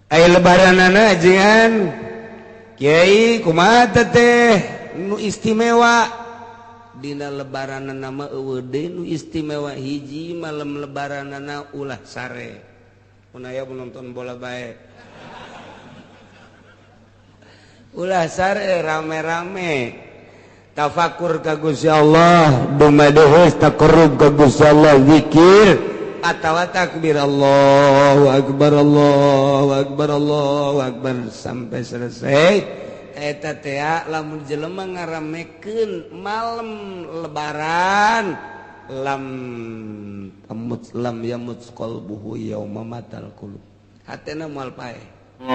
Aya lebaranana ajengan Kiai, kumaha teh nu istimewa dina lebaranana mah? Euweuh deui nu istimewa. Hiji, malam lebaranana ulah sare. Mun aya nonton bola bae, ulah sare, rame-rame tafakur ka Gusti Allah, dumadehes taqarrub ka Gusti Allah, zikir atawa takbir, Allahu akbar, Allahu akbar, Allahu akbar sampai selesai. Eta teh lamun jelema ngaramekeun malam lebaran, lam tamut lam yamut qalbuhu yauma matal qulub, hatena moal paeh. اللهم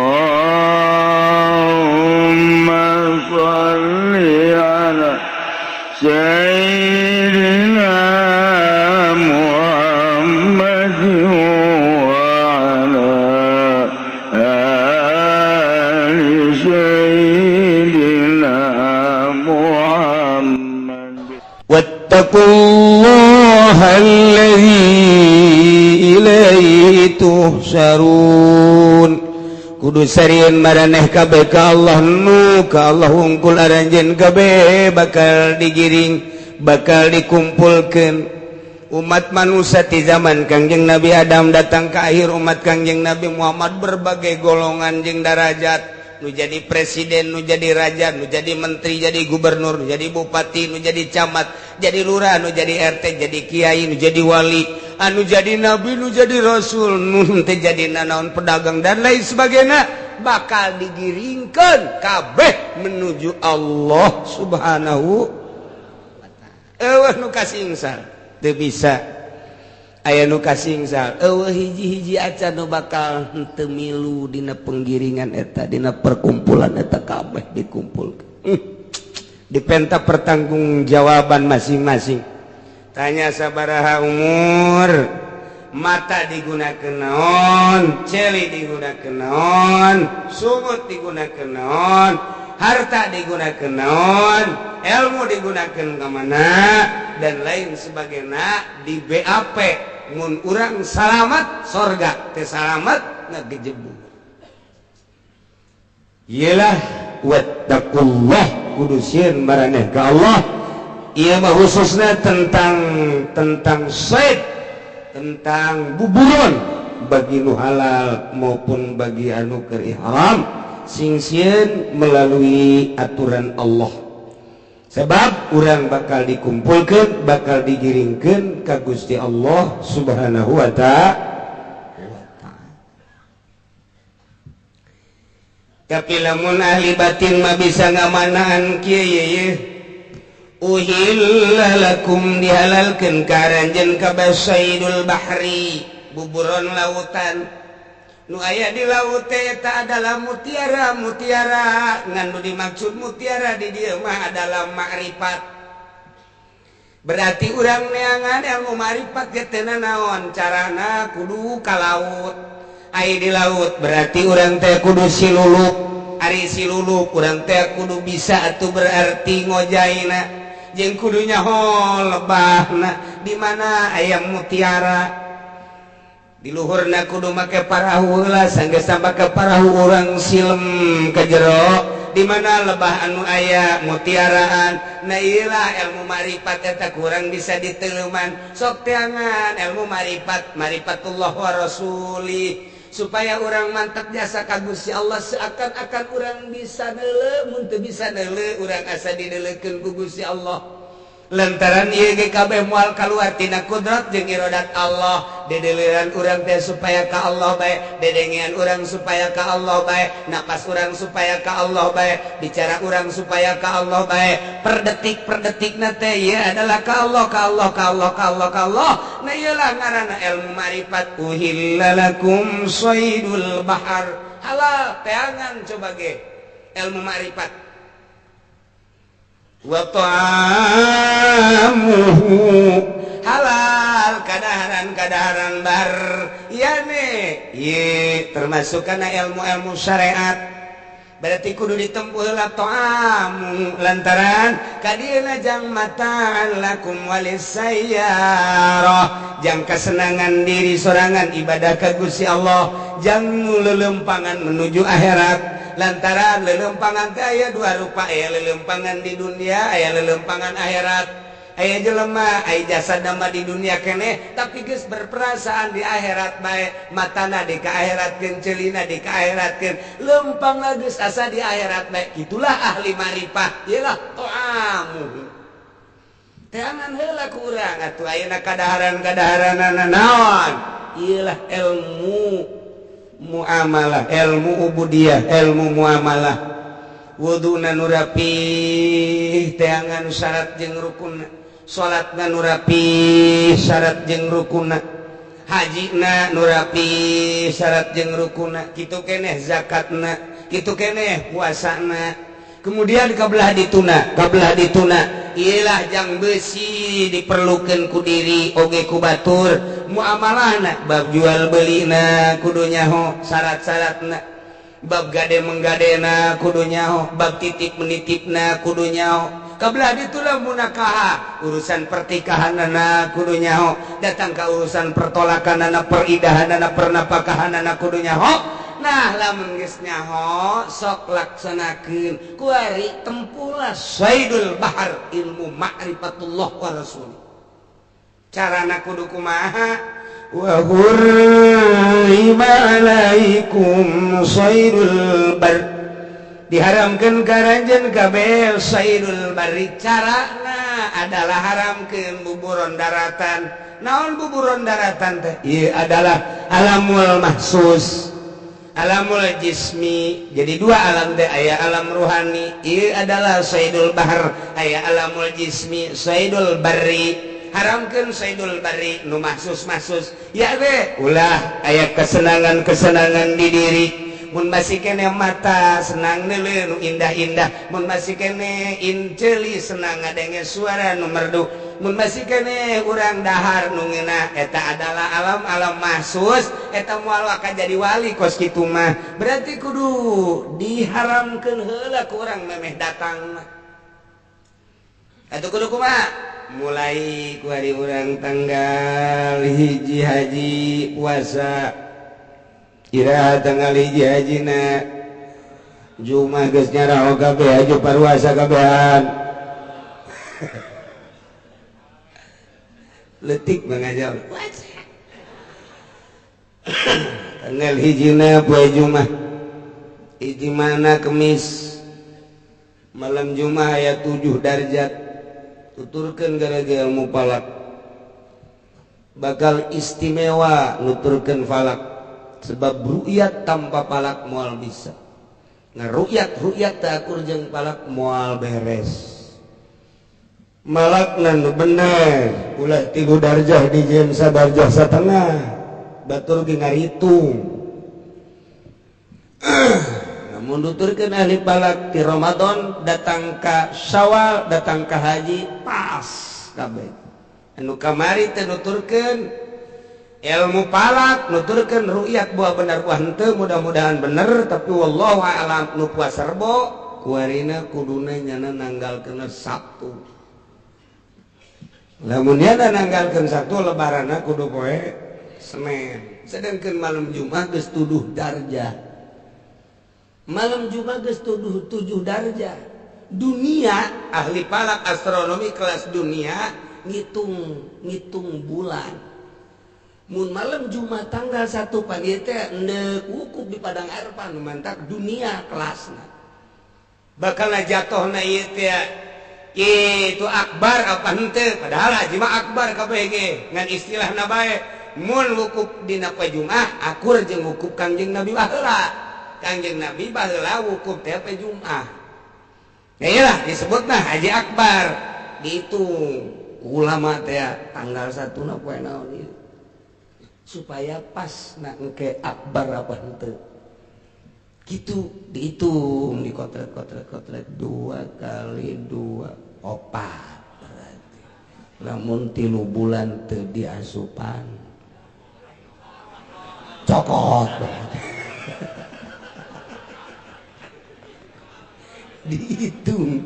صل على سيدنا محمد وعلى آل سيدنا محمد. واتقوا الله الذي إليه تحشرون. Kudu sarieun maraneh kabeh ka Allah, nu ka Allah wungkul aranjeun kabeh bakal digiring, bakal dikumpulkeun. Umat manusia di zaman Kangjeng Nabi Adam datang ke akhir umat Kangjeng Nabi Muhammad, berbagai golongan jeung darajat, nu jadi presiden, nu jadi raja, nu jadi menteri, jadi gubernur, nu jadi bupati, nu jadi camat, jadi lurah, nu jadi RT, jadi kiai, nu jadi wali, anu jadi nabi, nu jadi rasul, nu teu jadi nanaon, pedagang dan lain sebagainya, bakal digiringkan kabeh menuju Allah Subhanahu wa ta'ala. Euweuh nu kasingsal, teu bisa aya nu kasingsal. Euweuh hiji-hiji acan nu bakal henteu milu dina penggiringan eta, dina perkumpulan eta. Kabeh dikumpulkeun, dipenta pertanggungjawaban masing-masing. Tanya sabaraha umur, mata digunakan naon, ceuli digunakan naon, sungut digunakan naon, harta digunakan naon, ilmu digunakan kemana, dan lain sebagainya. Di BAP mun urang salamat sorga, teu salamat ngagejebu. Iyalah, wattaqullah, kudu sieun maraneh ka Allah. Ieu mah khususnya tentang tentang said, tentang buburon, bagi nu halal maupun bagi anu keur ihram, sing sieun melalui aturan Allah, sebab urang bakal dikumpulkan, bakal digiringkan ka Gusti Allah Subhanahu wa ta'ala. Tapi lamun ahli batin mah bisa ngamanaan kieu ye. Uhilla lakum, dihalalkeun ka aranjeun kabeh, saidul bahri, buburon lautan. Nu aya di laut teh eta adalah mutiara. Mutiara ngan nu dimaksud mutiara di dieu mah adalah makrifat. Berarti urang neangan ilmu makrifat ge teu naon carana, kudu ka laut. Ai di laut berarti urang teh kudu silulup. Ari silulup, urang teh kudu bisa atuh, berarti ngojaina jeung kudunya ho lebahna di mana aya mutiara di luhurna. Kudu make parahu lah. Sanggeus make parahu, urang silem ke jero, di mana lebah anu aya mutiaraan. Nah, iyalah ilmu marifat eta kurang bisa diteleuman. Sok teangan ilmu marifat, marifatullah wa rasuli, supaya orang mantap jasa ka Gusti Allah. Seakan-akan orang bisa neuleu, mun teu bisa neuleu, urang asa dineuleukeun ku Gusti Allah, lantaran ieu ge kabeh moal kaluar tina kudrat jeung iradat Allah. Dedelean urang teh supaya ka Allah bae, dedengean urang supaya ka Allah bae, napas urang supaya ka Allah bae, bicara urang supaya ka Allah bae, per detik per detik na teh ieu adalah ka Allah, ka Allah, ka Allah, ka Allah, ka Allah. Nah, ieulah ngaranna ilmu marifat. Uhilla lakum saydul bahar, halal teangan coba ge ilmu marifat. Wa ta'amuhu, halal kadaharan kadaharan bar ya nih ye, termasuk karena ilmu-ilmu syariat. Berarti kudu ditempuh heula ta'amu lantaran kadieuna jang mataan lakum walisayyarah, jang kesenangan diri sorangan ibadah ka Gusti Allah, jang lelempangan menuju akhirat. Lantaran lelempangan teh aya dua rupa, aya lelempangan di dunia, aya lelempangan akhirat. Aya jelema aya jasa dama di dunia keneh tapi geus berperasaan di akhirat bae, matana di ka akhiratkeun, ceulina di ka akhiratkeun, lempang geus asa di akhirat bae. Itulah ahli marifah, ieulah ta'amu. Teangan heula ku urang atuh ayeuna kadaharan-kadaharanana naon? Ieulah ilmu muamalah, ilmu ubudiyah, ilmu muamalah. Wuduna nu rapih, teangan syarat jeung rukunna. Salatna nu rapih, syarat jeung rukunna. Hajina nu rapih, syarat jeung rukunna. Kitu keneh zakatna, kitu keneh puasana. Kemudian kabelah dituna, kabelah dituna. Iyalah jang besi diperlukan ku diri oge ku batur. Muamalahna bab jual belina kudu nyaho syarat-syaratna, bab gade menggadena kudu nyaho, bab titip menitipna kudu nyaho. Kabelah ditulah munakaha, urusan pertikahanana kudu nyaho, datang ka urusan pertolakanana, peridahanana, pernapakahanana kudu nyaho. Nah lamun geus nyaho sok laksanakeun kuari tempulah saidul bahar ilmu ma'rifatullah wa rasul. Carana kudu kumaha? Wa hurrima alaikum saidul bar, diharamkeun ka ranjeun kabeh saidul barri. Carana adalah haramkeun buburon daratan. Naon buburon daratan teh? Ieu adalah alamul mahsus, alamul jismi. Jadi dua alam teh, aya alam ruhani, ieu adalah saidul bahar, aya alamul jismi saidul barri. Haramkeun saidul barri nu mahsus-mahsus ya be ulah aya kesenangan-kesenangan di diri. Mun masih kene mata senang neuleuh nu indah-indah, mun masih kene inceuli senang ngadenge suara nu merdu, mun masih kene urang dahar nu ngeunah, eta adalah alam-alam mahsus. Eta moal akan jadi wali kos kitu mah. Berarti kudu diharamkeun heula ku urang memeh datang mah. Atuh kudu kumaha? Mulai ku hari urang tanggal 1 haji puasa, iraha tanggal 1 hajina Jumat geus nyaraho kabeh aju paruasa kabehan. Letik mengajar tanggal 1 poe Jumat, hiji mana Kemis, malam Jumat aya 7 darjat. Tuturkeun gara-gara ilmu falak bakal istimewa nuturkeun falak, sebab ru'yat tanpa falak moal bisa. Nah ru'yat teu akur jeung falak moal beres. Malakna nu bener ulah 3 darjah dijieun sadarjah satengah, batur ge ngaritung. Namun nuturkeun ahli falak ti Ramadan datang ka Syawal datang ka haji pas kabeh. Anu kamari teh nuturkeun ilmu falak, nuturkeun ru'yat buah bener buah henteu, mudah-mudahan bener tapi wallahu a'lam. Nu puasa Rebo kuarina kuduna nyana nanggalkeun Sabtu. Lamun nyana nanggalkeun Sabtu lebaranna kudu poe Senin. Sedangkan malam Jumat geus tuduh darjah. Malam Jumat geus tuduh 7 darjah. Dunia ahli falak astronomi kelas dunia ngitung bulan. Mun malam Jumat tanggal 1 pagi teh endek wukuf di Padang Arfah nu mantak dunia kelasna. Bakal jatuhna ieu teh itu akbar apa henteu, padahal haji mah akbar kabeh ge ngan istilahna bae. Mun wukuf dina poe Jumat akur jeung wukuf Kangjeng Nabi baheula. Kangjeng Nabi baheula wukuf teh poe Jumat. Ya iyalah disebutna haji akbar. Dihitung ulama teh tanggal 1 na poe naon ieu supaya pas na engke akbar apa henteu. Gitu dihitung dikotret-kotret-kotret 2 kali 2 4 berarti. Lamun 3 bulan teu diasupan cokot. Dihitung.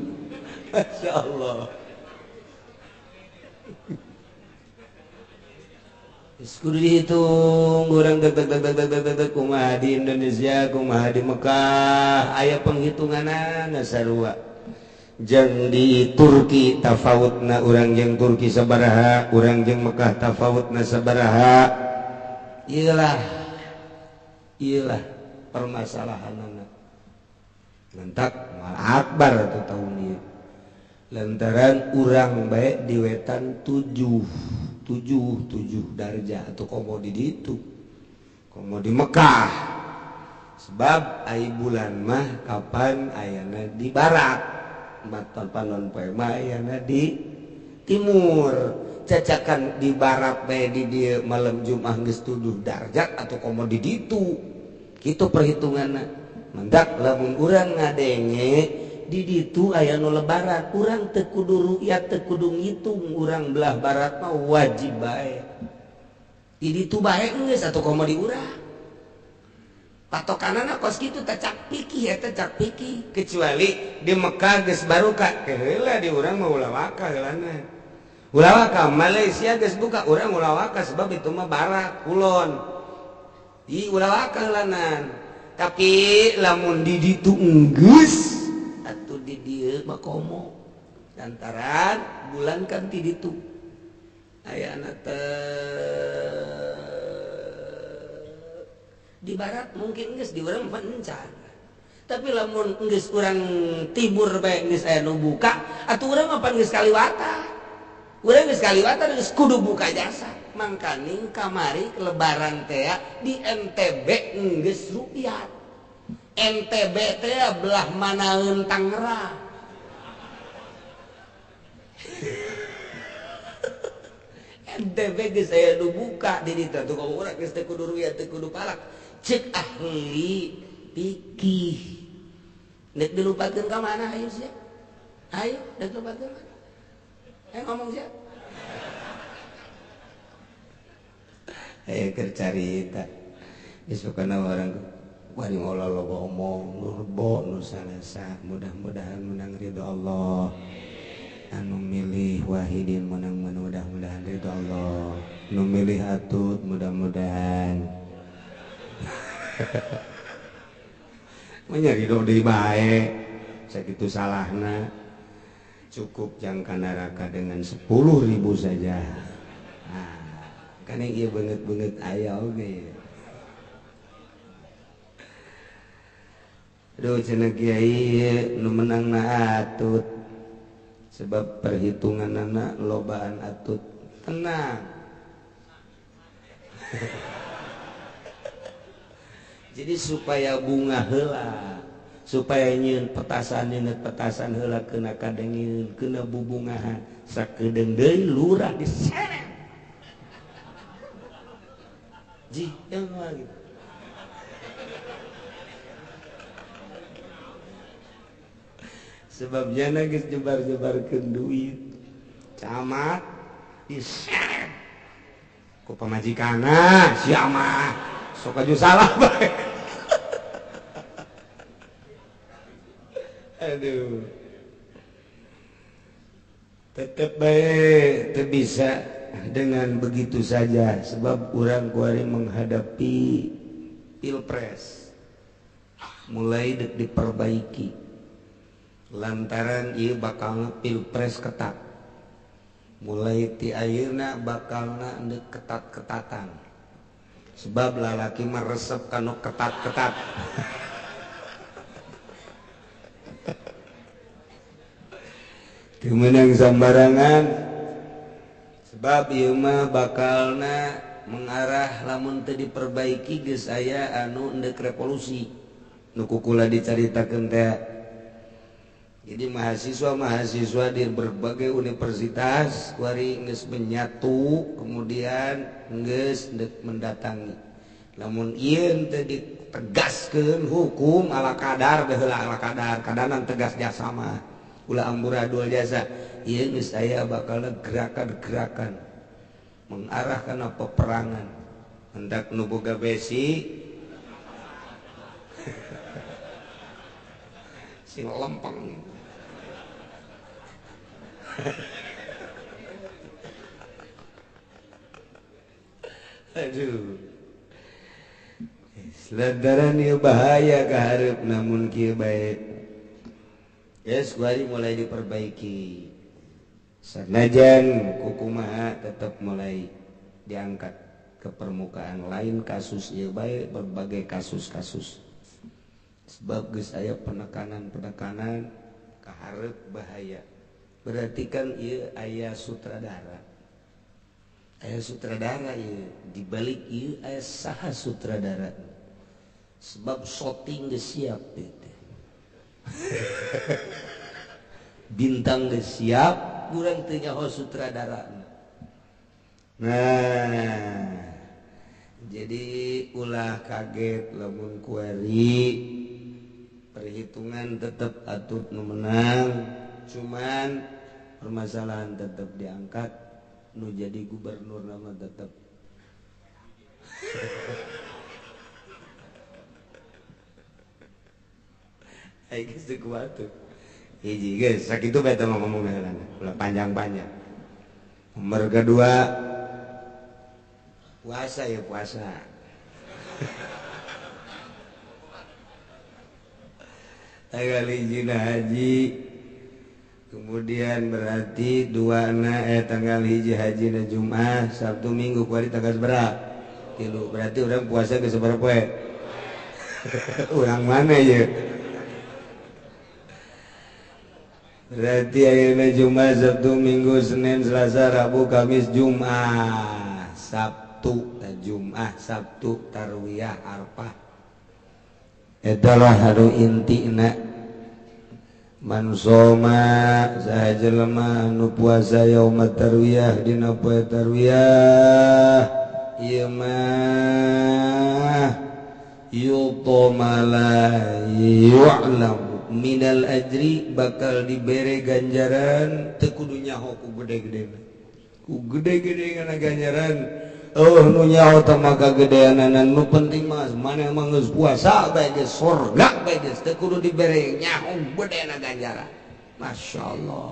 Masya Allah. Kudu dihitung urang deg kumaha di Indonesia, kumaha di Mekah, aya penghitunganana sarua. Jeung di Turki tafawutna urang jeung Turki sabaraha, urang jeung Mekah tafawutna sabaraha. Iyalah. Iyalah permasalahanana. Lantak moal akbar atuh taun ieu. Lantaran urang bae di wetan 7 darjah atau komo di ditu, komo di Mekah. Sebab ai bulan mah kapan ayana di barat, matan panon poe mah ayana di timur. Cacakan di barat bae di dieu malam Jumat geus 7 darjat atau komo di ditu. Kitu perhitunganna. Mendak lamun urang ngadenge di ditu aya nu lebaran, urang teu kudu ru'yat, teu kudu ngitung, urang belah barat mah wajib bae. Di ditu bae geus atuh komo di urang. Patokanana kos kitu teh cak pikih eta cak pikih, kecuali di Mekah geus baruka, heula di urang mah ulah waka heulana. Ulah waka Malaysia geus buka, urang ulah waka sebab itu mah barat kulon. Di ulah waka heulanan. Tapi lamun di ditu enggeus atuh di dieu mah komo lantaran bulan kan ti ditu ayana teh di barat mungkin geus di urang pencan, tapi lamun geus urang timur bae geus aya nu buka atuh urang mah pan geus kaliwata, urang geus kaliwata geus kudu buka jasa. Mangkaning kamari lebaran teh di NTB geus rupiah. NTB teh belah manaeun Tangerang. NTB geus aya nu buka di ditu atuh komo urang geus teu kudu rupiah, teu kudu palak. Cek ahli fikih. Nek dilupakeun ka mana ayo sia? Ayo nek dilupakeun mana? Ayo ngomong sia. Ayo keur carita. Isukana urang bari ngolah loba omong nurbo nu salesa, mudah-mudahan menang ridho Allah. Anu milih Wahidin menang mudah-mudahan ridho Allah. Nu milih Atut mudah-mudahan menyari ridho deui bae. Sakitu salahna. Cukup jangka neraka dengan 10.000 saja. Nah, kan ieu beungeut-beungeut aya oge. Aduh cenah kiai nu menangna Atut. Sebab perhitunganana lobaan Atut. Tenang. Jadi supaya bunga heula, supaya nyieun petasan, nyieun petasan heula kena kadengieun, kena bubungahan, sakedeung deui lurah diseret. Ji, yang lagi. Sebabnya geus nyebar-nyebarkeun duit. Camat diseret. Ku pamajikanna sia mah sok aju salah bae. Aduh. Tetep bae teu bisa dengan begitu saja, sebab urang kuari menghadapi pilpres mulai dek diperbaiki lantaran ieu bakalna pilpres ketat, mulai ti ayeuna bakalna endek ketat-ketatan, sebab lalaki mah resep kanu ketat-ketat. Teu meunang sambarangan, sebab ieu mah bakalna mengarah lamun teu diperbaiki geus aya anu endek revolusi nu kukula dicaritakeun teh. Jadi mahasiswa-mahasiswa di berbagai universitas kuari geus menyatu, kemudian geus endek mendatangi. Lamun ieu teu ditegaskeun hukum ala kadar baheula ala kadar, kadanan tegas jasa mah ulah amburadul jasa. Ieu geus aya bakal gerakan-gerakan mengarah kana peperangan. Hendak nu boga besi Sing lempeng. Aduh. Lantaran ieu bahaya kaharep namun kieu bae. Yes, kuari mulai diperbaiki. Sanajan kukumaha tetap mulai diangkat ke permukaan, lain kasus ieu bae, berbagai kasus-kasus. Sebab geus aya penekanan-penekanan kaharep bahaya. Berarti kan ieu aya sutradara. Aya sutradara ieu, di balik ieu aya saha sutradara. Sebab shooting geus siap teh. Bintang geus siap, urang teu nyaho sutradara. Nah, jadi ulah kaget lamun kuari perhitungan tetap atut nu menang, cuman permasalahan tetap diangkat, nu jadi gubernur nama tetap. Ayo geus teu kuat. Hiji geus sakitu bae teh ngomong heula, ulah panjang-panjang. Nomor kedua puasa ya puasa. Tanggal hiji haji, kemudian berarti dua na tanggal hiji haji na Jumat, Sabtu Minggu kuari tanggal seberapa? 3. Berarti orang puasa ke seberapa poe? Orang mana ya? Berarti ayeuna Jumat, Sabtu, Minggu, Senin, Selasa, Rabu, Kamis, Jumat, Sabtu, Jumat, Sabtu, Tarwiyah, Arfah. Eta lah anu intina. Man soma saha jelema anu puasa yauma tarwiyah dina poe tarwiyah ieu mah yutomala yu'lam minal ajri bakal dibere ganjaran teu kudu nyaho ku gede-gede ku gede-gede ngana ganjaran. Oh nu nyaho teh maka gedeanana nu penting mah maneh mah geus puasa bae geus surga bae geus teu kudu dibere nyaho gedena ganjaran. Masyaallah.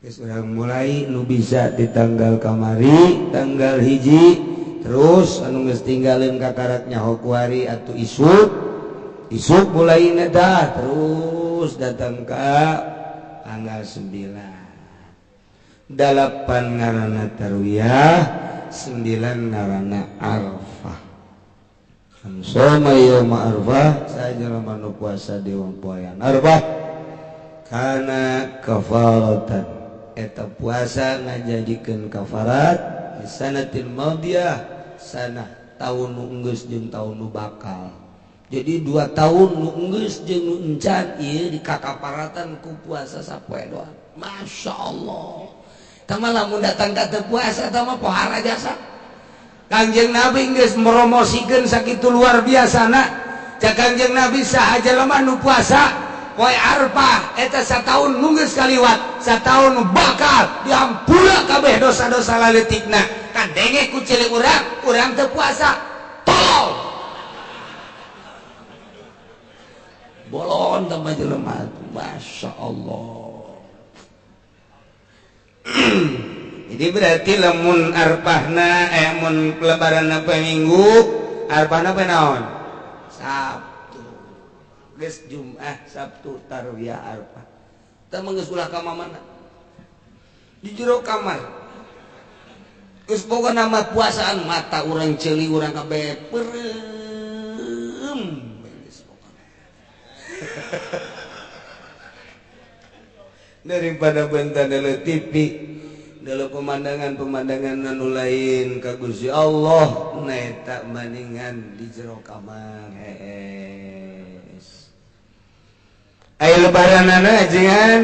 Geus urang mulai nu bisa di tanggal kamari tanggal 1 terus anu geus tinggalin kakarak nyaho kuari atuh isuk isuk mulai dah terus datang ke tanggal 9 8 ngaranna tarwiyah, 9 ngaranna Arfah. Soma yauma Arfah sajelema nu puasa di poean Arfah kana kafaratan eta puasa ngajadikeun kafarat di sanatil madiyah sanah taun nu enggeus jeung taun nu bakal. Jadi 2 tahun nu enggeus jeung nu encan ieu dikakaparatan ku puasa sapoe doang. Masya Allah. Tama lamun datang ka teu puasa tah mah pohara jasa. Kangjeng Nabi geus meromosikeun sakitu luar biasana. Cak Kangjeng Nabi saha jelema nu puasa poe Arfah eta sataun nu geus kaliwat, sataun nu bakal dihampura kabeh dosa-dosa laletikna. Kadenge ku cilik urang, urang teu puasa. Tolol. Bolon tambah jelema. Masya Allah. Jadi berarti lamun arfahna mun lebaranna poe Minggu, arfahna poe naon? Sabtu. Geus Jumat, Sabtu, Tarwiyah, Arfah. Teu mah geus ulah ka mamana. Di jero kamar. Geus boga nama puasaan mata urang ceuli urang kabeh peureum. Geus pokona. Daripada bentah dalam TV dalam pemandangan-pemandangan anu lain ka Gusti Allah neta bandingan di jero kamar hees. Aya lebaranana ajengan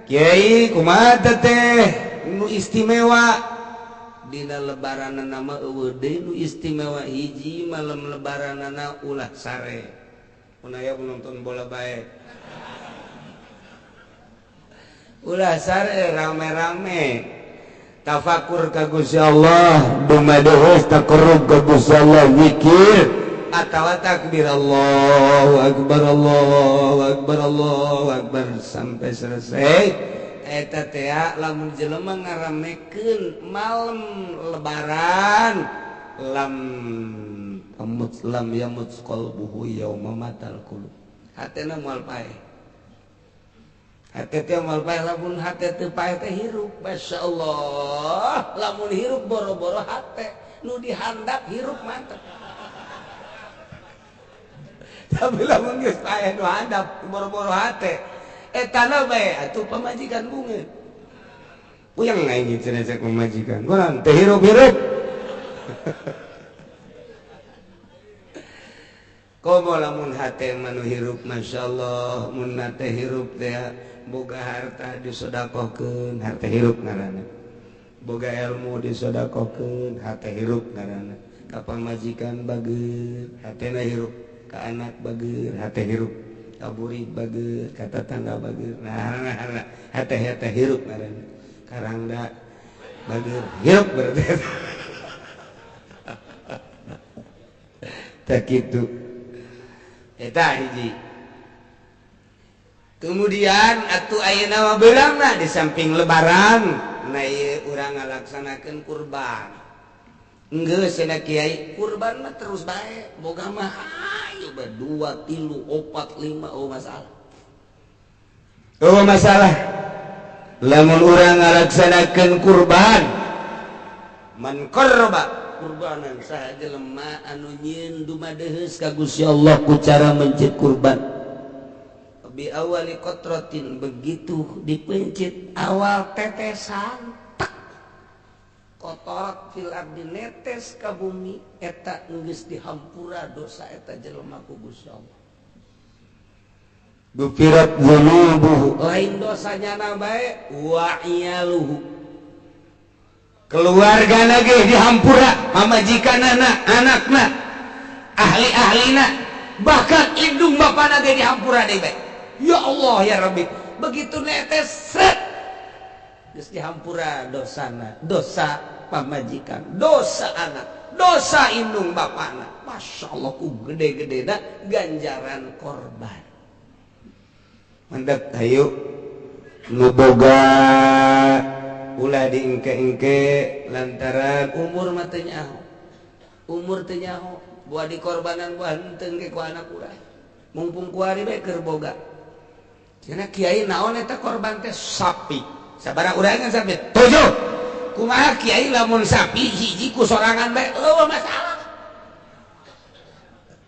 kiai kumaha teh nu istimewa dina lebaranana mah eueuh deui nu istimewa hiji malam lebaranana ulah sare mun aya nonton bola bae ulah sare rame-rame tafakur ka Gusti Allah dumadeus taqarrub ka Gusti Allah zikir atawa takbir Allahu akbar, Allahu akbar, Allahu akbar sampai selesai. Eta teh lamun jelema ngaramekeun malam lebaran, lam tamut lam yamut qalbuhu yauma matal qulub, hatena moal paeh. Hate teh moal paeh. Lamun hate teu paeh teh hirup, masyaallah. Lamun hirup boro-boro hate nu dihandap, hirup mantep. Tapi lamun geus paeh nu handap, boro-boro hate, etana bae atuh pamajikan bunga puyeng aing cenah. Cek pamajikan, "Kunaon teh hirup-hirup?" Komo lamun hate mah nu hirup, masyaallah. Mun hate hirup teh, boga harta disodakohkeun, hate hirup ngaranna. Boga ilmu disodakohkeun, hate hirup ngaranna. Ka pamajikan bager, hatena hirup. Ka anak bager, hate hirup. Ka burik bager, ka tetangga bager. Nah, hate hate hirup ngaranna. Karangda bager, hirup berarti tak kitu. Eta hiji. Kemudian atuh ayeuna mah beurangna di samping lebaran, nah ieu urang ngalaksanakeun kurban. Geus cenah kiai, kurban mah terus bae, boga mah ayo bae 2, 3, 4, 5, oh masalah. Oh masalah. Lamun urang ngalaksanakeun kurban, man qarraba kurbanan, saha jelema anu nyieun dumadeheus ka Gusti Allah ku cara mencit kurban, bi awali qatratin, begitu dipencit awal tetesan, tak kotorat fil ardi, netes ka bumi, eta geus dihampura dosa eta jelema ku Gusti Allah. Gufirat dzunubuhu, lain dosanya na bae, wa iyaluhu, keluarga lagi dihampura, pamajikanana, anakna, ahli-ahlina, bahkan indung bapana ge dihampura deui bae. Ya Allah ya Rabbi, begitu netes sret geus dihampura dosana, dosa pamajikan, dosa anak, dosa indung bapana. Masya Allah, ku gede-gedena ganjaran korban. Mantap, ayo nu boga ulah diengke-engke lantaran umur mah teu nyaho. Umur teu nyaho, buah dikorbanan buah henteu ge ku anak urang. Mumpung kuari bae keur boga. Cenah kiai, naon eta korban teh? Sapi. Sabaraha urang kan sapi? 7. Kumaha kiai lamun sapi hiji ku sorangan bae? Eueuh masalah.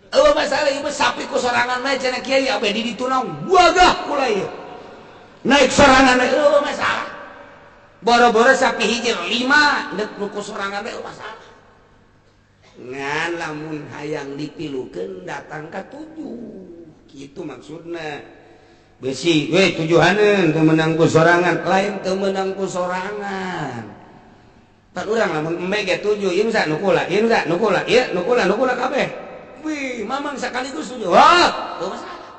Eueuh masalah ieu sapi ku sorangan bae cenah kiai, abe di ditu naon wagah kula ieu. Naik sorangan bae eueuh masalah. Boro-boro sapi hiji, 5 deuk nu ku sorangan bae masalah. Ngan lamun hayang dipilukeun datang ka 7. Kitu maksudna. Besi we tujuhaneun teu meunang ku sorangan, lain teu meunang ku sorangan. Pan urang lamun embe ge 7, ieu nu nu kula, ieu nu nu kula, ieu nu kula, nu kula kabeh. Wih, mamang sekaligus 7. Wah, teu masalah.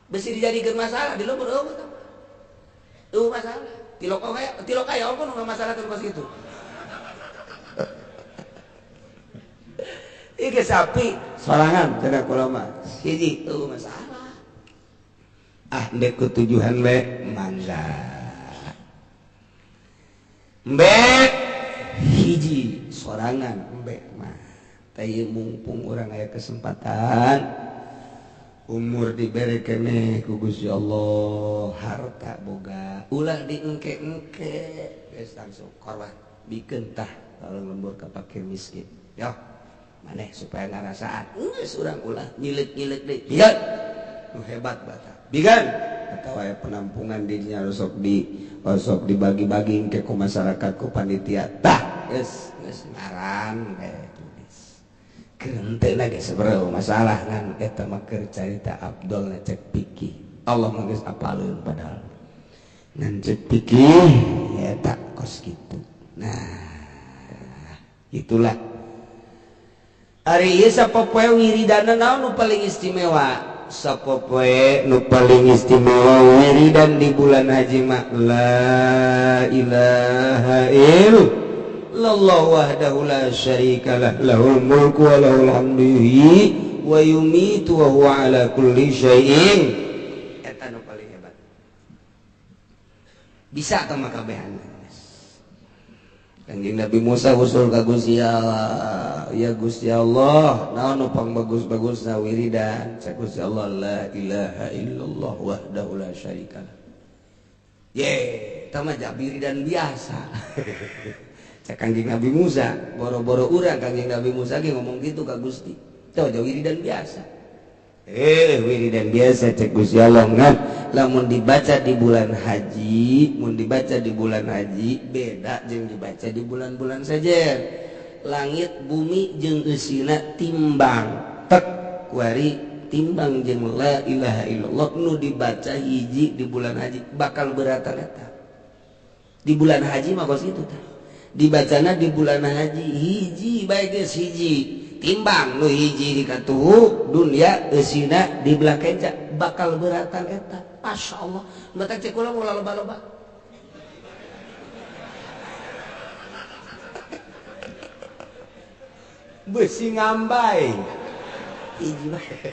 Besi dijadikeun masalah di lembur eueuh. Eueuh masalah. Tilok kaya, tilok kaya apa nu masalah kos kitu. Ieu sapi sorangan cenah kula mah. Hiji eueuh masalah. Ah, ndek ketujuhan bae mangga. Embe hiji sorangan embe mah. Teh mumpung urang aya kesempatan, umur dibere keneh ku Gusti Allah, harta boga, ulah diengke-engke, geus langsung korban bikeun tah kalau lembur ka fakir miskin. Yo, maneh supaya ngarasaan geus urang ulah nyileuk-nyileuk deui. Bigan nu hebat bata. Bigan atau aya penampungan dinya sok di sok dibagi-bagi ke ku masyarakat ku panitia tah geus geus ngaran bae tulis. Keurentena ge sabaraha masalah ngan eta mah keur carita Abdul cek pikih. Allah mah geus apaleun padahal. Ngan cek pikih eta kos kitu. Nah, itulah. Ari ieu sapopoe wiridana naon nu paling istimewa? Sapopoe nu paling istimewa wiridan di bulan haji mah la ilaha illallah. illallah wahdahu la syarikalah lahul mulku wa lahul hamdu yuhyi wa yumitu wa huwa ala kulli syai'in. Eta nu paling hebat. Bisa tah mah kabehan. Kanjeng Nabi Musa usul ka Gusti Allah, ya Gusti Allah, naon nu pangbagus-bagusna wiridan? Cek Gusti Allah, la ilaha illallah wahdahu la syarikalah. Ye, eta mah wiridan biasa. Cek Kanjeng Nabi Musa, boro-boro urang Kanjeng Nabi Musa ge ngomong gitu ka Gusti. Teu wiridan biasa. Wiridan biasa cek Gusti Allah ngan lamun dibaca di bulan haji, mun dibaca di bulan haji beda jeung dibaca di bulan-bulan saja. Langit bumi jeung eusina timbang tek kuari timbang jeung la ilaha illallah nu dibaca hiji di bulan haji bakal beratan eta. Di bulan haji mah kos kitu tah. Dibacana di bulan haji hiji bae geus hiji. Timbang nu hiji di katuhu dunia eusina di belah kenca bakal beratan eta. Masya Allah, batak cek kula ulah loba-loba. Besi ngambai hiji bae.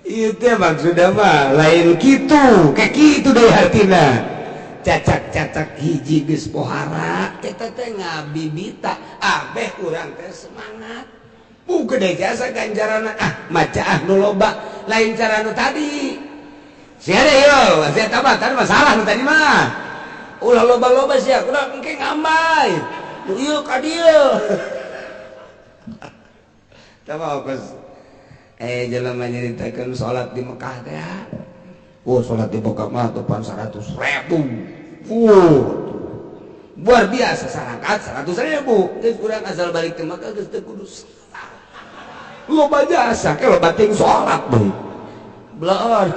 Ieu teh maksudna mah lain kitu, kayak kitu deui hartina. Cacak-cacak hiji geus pohara eta teh ngabibita abeh urang teh semangat. Bu gede jasa ganjaranna ah maca ah nu loba lain cara nu tadi. Sia deh yo, sia tambah tadi masalah nu tadi mah. Ulah loba-loba sia kudu engke ngambai. Nu ieu ka dieu. Tah kos jelema nyaritakeun salat di Mekah teh. Oh, salat di Mekah mah tupan 100.000. Luar biasa sarakat 100.000. Geus urang asal balik ke Mekah geus teu kudu salat. Loba jasa ke loba ting salat deui. Bloon.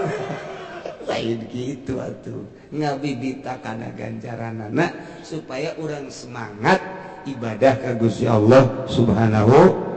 Lain kitu atuh. Ngabibita kana ganjaranana supaya urang semangat ibadah ka Gusti Allah Subhanahu.